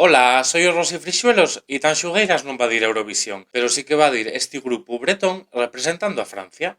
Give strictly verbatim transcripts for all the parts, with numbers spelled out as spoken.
Hola, soi o Rosy Frixuelos y Tanxugueiras nun va dir a Eurovisión, pero sí que va dir esti grupu bretón representando a Francia.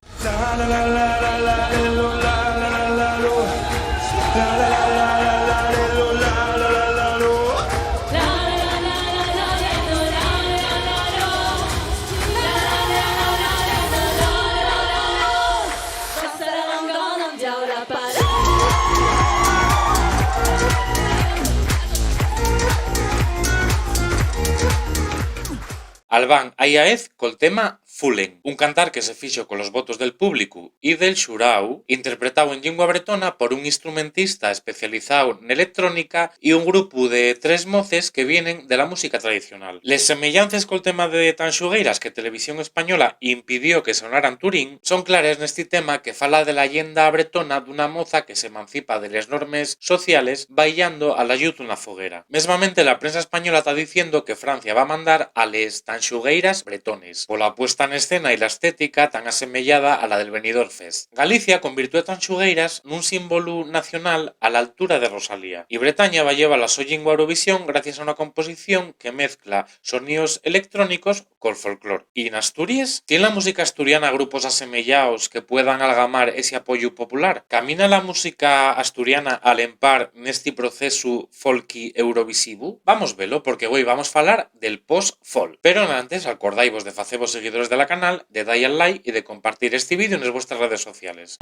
Albán Ayaez col tema Fulen, un cantar que se fixo colos votos del públicu y del xuráu, interpretáu en llingua bretona por un instrumentista especializáu n'electrónica y un grupu de tres moces que vienen de la música tradicional. Les semeyances col tema de Tanxugueiras que Televisión Española impidió que sonara en Turín son clares nesti tema, que fala de la llengua bretona d'una moza que s'emancipa de les normes sociales bailando a la lluz d'una foguera. Mesmamente, la prensa española ta diciendo que Francia va mandar a les Tanxugueiras bretones, pola puesta n'escena y la estética tan asemeyada a la del Benidorm Fest. Galicia convirtió a Tanxugueiras nun símbolu nacional a la altura de Rosalía, y Bretaña va llevar la so llingua a Eurovisión gracias a una composición que mezcla soníos electrónicos col folclor. ¿Y n'Asturies? ¿Tien la música asturiana grupos asemeyaos que puedan algamar esi apoyu popular? ¿Camina la música asturiana al empar nesti procesu folky eurovisivu? Vamos velo, porque güei vamos falar del post-folk. Pero enantes, alcordaivos de facevos seguidores de la canal, de da-y al like y de compartir esti vídeo nes vuestres redes sociales.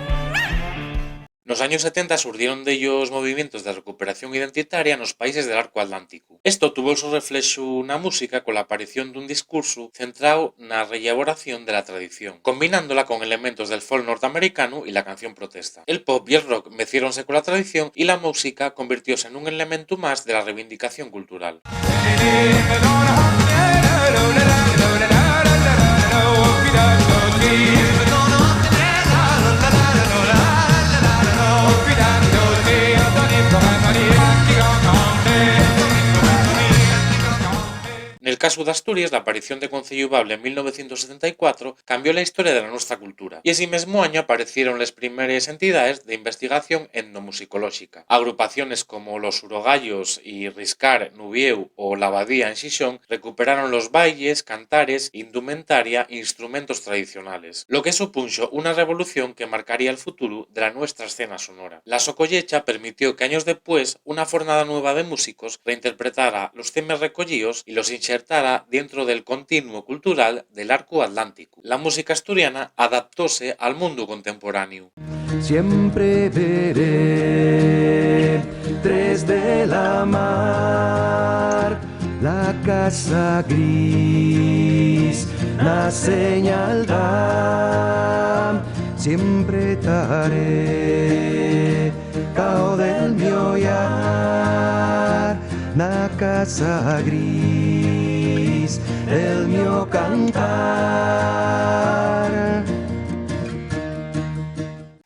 Nos años setenta surdieron dellos movimientos de recuperación identitaria nos países del arcu atlánticu. Esto tuvo el so reflexu na música cola aparición d'un discursu centrao na rellaboración de la tradición, combinándola con elementos del folk norteamericanu y la canción protesta. El pop y el rock meciéronse cola tradición y la música convirtióse nun elementu más de la reivindicación cultural. Nel casu d'Asturies, la aparición de Conceyu Bable en mil novecientos setenta y cuatro cambió la historia de la nuestra cultura, y esi mesmu añu aparecieron les primeres entidaes d'investigación etnomusicolóxica. Agrupaciones como Los Urogallos y Riscar n'Uviéu o L'Abadía en Xixón recuperaron los bailes, cantares, indumentaria y instrumentos tradicionales, lo que supunxo una revolución que marcaría el futuru de la nuestra escena sonora. La so collecha permitió que años depués una fornada nueva de músicos reinterpretara los temes recoyíos y los inxertara dientro del continuo cultural del arcu atlánticu. La música asturiana adaptóse al mundu contemporániu. Siempre veré tres de la mar, la casa gris, la señal da. Siempre estaré cao del mio yar, na casa gris del mio cantar.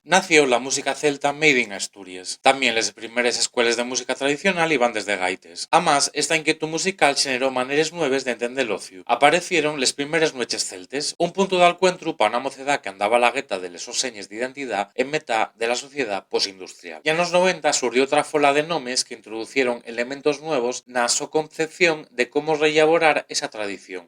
Nació la música celta made in Asturias. Tamién les primeres escueles de música tradicional y bandes de gaites. Amás, esta inquietud musical xeneró maneres nueves d'entende l'ociu. Aparecieron les primeres nueches celtes, un puntu d'alcuentru pa una mocedá que andaba a la gueta de les sos señes d'identidá en metá de la sociedá postindustrial. Ya nos noventa surdió otra fola de nomes que introducieron elementos nuevos na so concepción de cómo rellaborar esa tradición.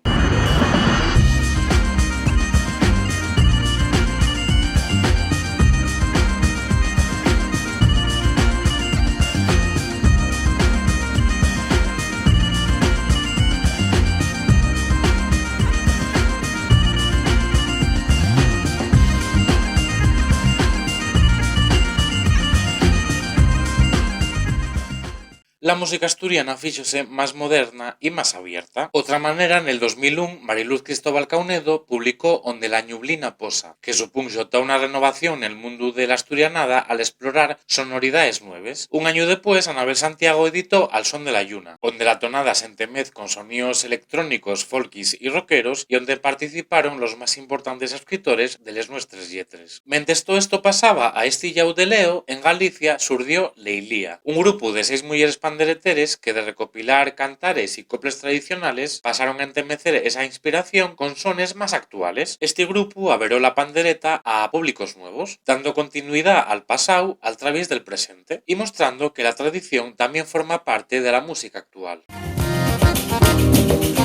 La música asturiana fíxose más moderna y más abierta. Otra manera, nel dos mil un, Mariluz Cristóbal Caunedo publicó Onde la ñublina posa, que supunxo toda una renovación nel mundu de l'asturianada al esplorar sonoridaes nueves. Un añu depués, Anabel Santiago editó Al son de la lluna, onde la tonada s'entemez con soníos electrónicos, folkis y rockeros, y onde participaron los más importantes escritores de les nuestres lletres. Mientres too esto pasaba a esti llau de Leo, en Galicia surdió Leilía, un grupu de seis muyeres pandereteres que, de recopilar cantares y coples tradicionales, pasaron a entemecer esa inspiración con sones más actuales. Esti grupu averó la pandereta a públicos nuevos, dando continuidá al pasáu al traviés del presente y mostrando que la tradición tamién forma parte de la música actual.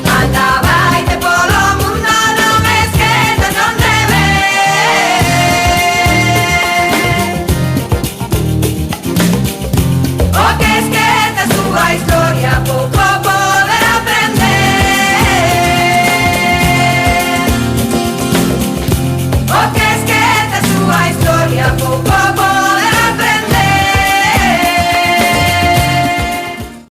Anda, vaite polo mundo, non esqueces onde ves. O qu'esqueces túa historia, poco poder aprender. O qu'esqueces túa historia, poco poder aprender.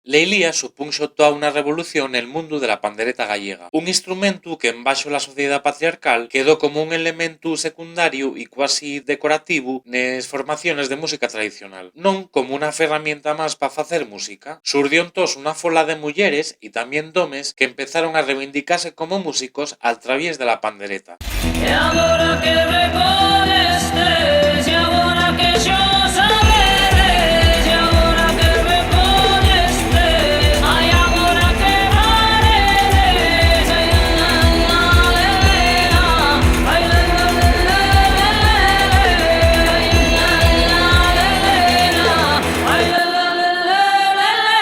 Leilía supunxo toa una revolución nel mundu de la pandereta gallega, un instrumentu que, embaxo la sociedá patriarcal, quedó como un elementu secundariu y cuasi decorativu nes formaciones de música tradicional, non como una ferramienta más pa facer música. Surdió entós una fola de muyeres y tamién d'homes qu'empezaron a reivindicase como músicos al traviés de la pandereta. E agora que repoñestes, e agora que xo sabedes, e agora que repoñestes, ai agora que varedes, ai la la la, ai la la la, ai la la la, ai la la la.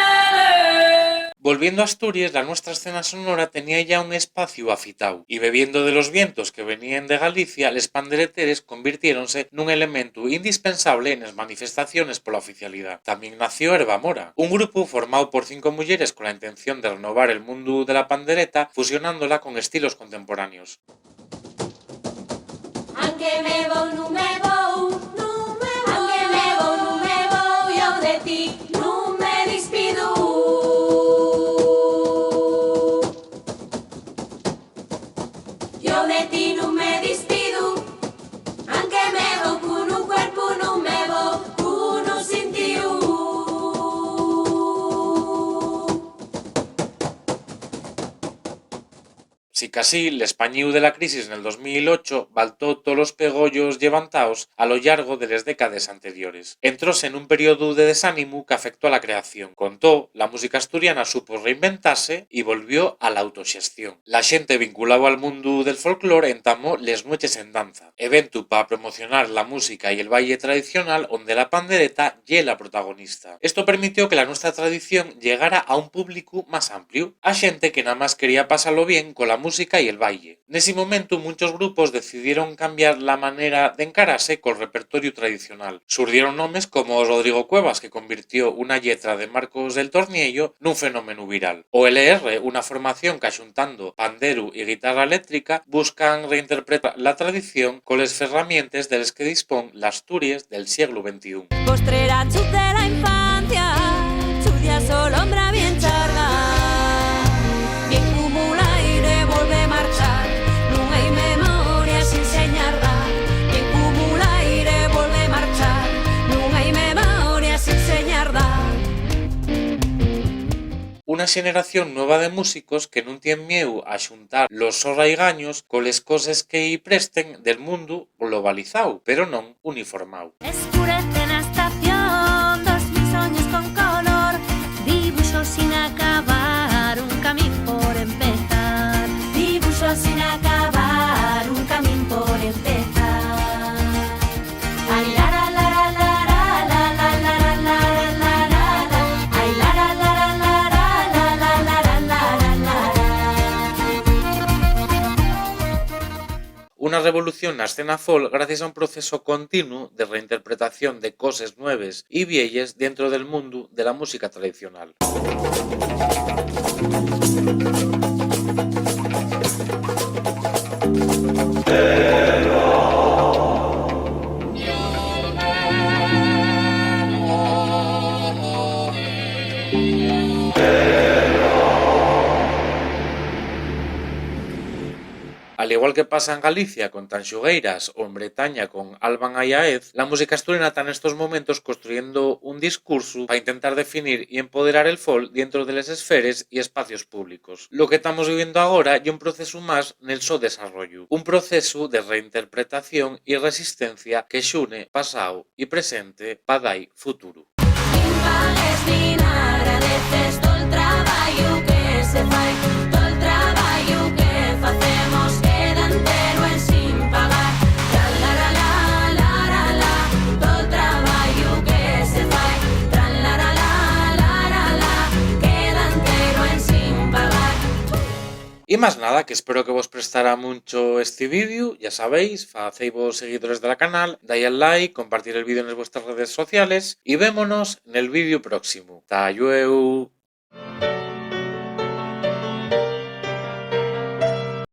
Volviendo a Asturies, la nuestra escena sonora tenía ya un espaciu afitáu, y bebiendo de los vientos que veníen de Galicia, les pandereteres convirtiéronse nun elementu indispensable nes manifestaciones pola oficialidá. Tamién nació Herba Mora, un grupu formáu por cinco muyeres cola intención de renovar el mundu de la pandereta fusionándola con estilos contemporáneos. Anque me vou, nun me vou, nun me vou. Anque me vou, nun me vou, yo de ti nun me despido. Yo de ti nun me despido. Anque me vou con un cuerpu, nun me vou con un sintíu. Sicasí, l'españíu de la crisis nel dos mil ocho baltó tolos pegoyos llevantaos a lo llargo de les décades anteriores. Entróse nun periodu de desánimu qu'afectó a la creación. Con too, la música asturiana supo reinventase y volvió a la autoxestión. La xente vinculao al mundu del folclor entamó les Nueches en Danza, eventu pa promocionar la música y el baile tradicional onde la pandereta ye la protagonista. Esto permitió que la nuestra tradición llegara a un públicu más ampliu, a xente que namás quería pasalo bien cola música y el baile. Nesi momentu, munchos grupos decidieron cambiar la manera d'encarase col repertoriu tradicional. Surdieron nomes como Rodrigo Cuevas, que convirtió una lletra de Marcos del Torniello nun fenómenu viral, o L R, una formación qu'axuntando panderu y guitarra eléctrica buscan reinterpretar la tradición coles ferramientes de les que dispón l'Asturies del sieglu ventiún. Postrerachu de la infancia, chu día sol ombra bien charga. Bien como l'aire volve marchar, nun hai memoria sin señarga. Bien como l'aire volve marchar, nun hai memoria sin señarga. Una xeneración nueva de músicos que nun tien mieu a xuntar los sos raigaños coles coses que-y presten del mundu globalizáu, pero non uniformáu. Escurece na estación dos mil soños con color, dibuxo sin acabar, un camín por empezar. Dibuxo sin acabar, un camín por empezar. Ai, lara, lara, lara, ai, lara, lara, lara. Una revolución na escena folk gracies a un proceso continu de reinterpretación de coses nueves y vieyes dientro del mundu de la música tradicional. Al igual que pasa en Galicia con Tanxugueiras o en Bretaña con Alban Ayaez, la música asturiana ta nestos momentos construyendo un discursu pa intentar definir y empoderar el folk dientro de les esferes y espacios públicos. Lo que tamos viviendo agora ye un procesu más nel so desarrollu, un procesu de reinterpretación y resistencia que xune pasáu y presente pa dai futuru. Nin pagues nin agradeces tol trabayu que se fai, tol trabayu que facemos queda entero ensin pagar. Tra-la-ra-la, la-ra-la, tol trabayu que se fai. Tra-la-ra-la, la-ra-la, queda entero ensin pagar. Y más nada, que espero que vos prestara muncho esti vídeo, ya sabéis, facéivos seguidores de la canal, dai al like, compartir el vídeo nes vuestras redes sociales y vémonos nel vídeo próximo. Ta llueu.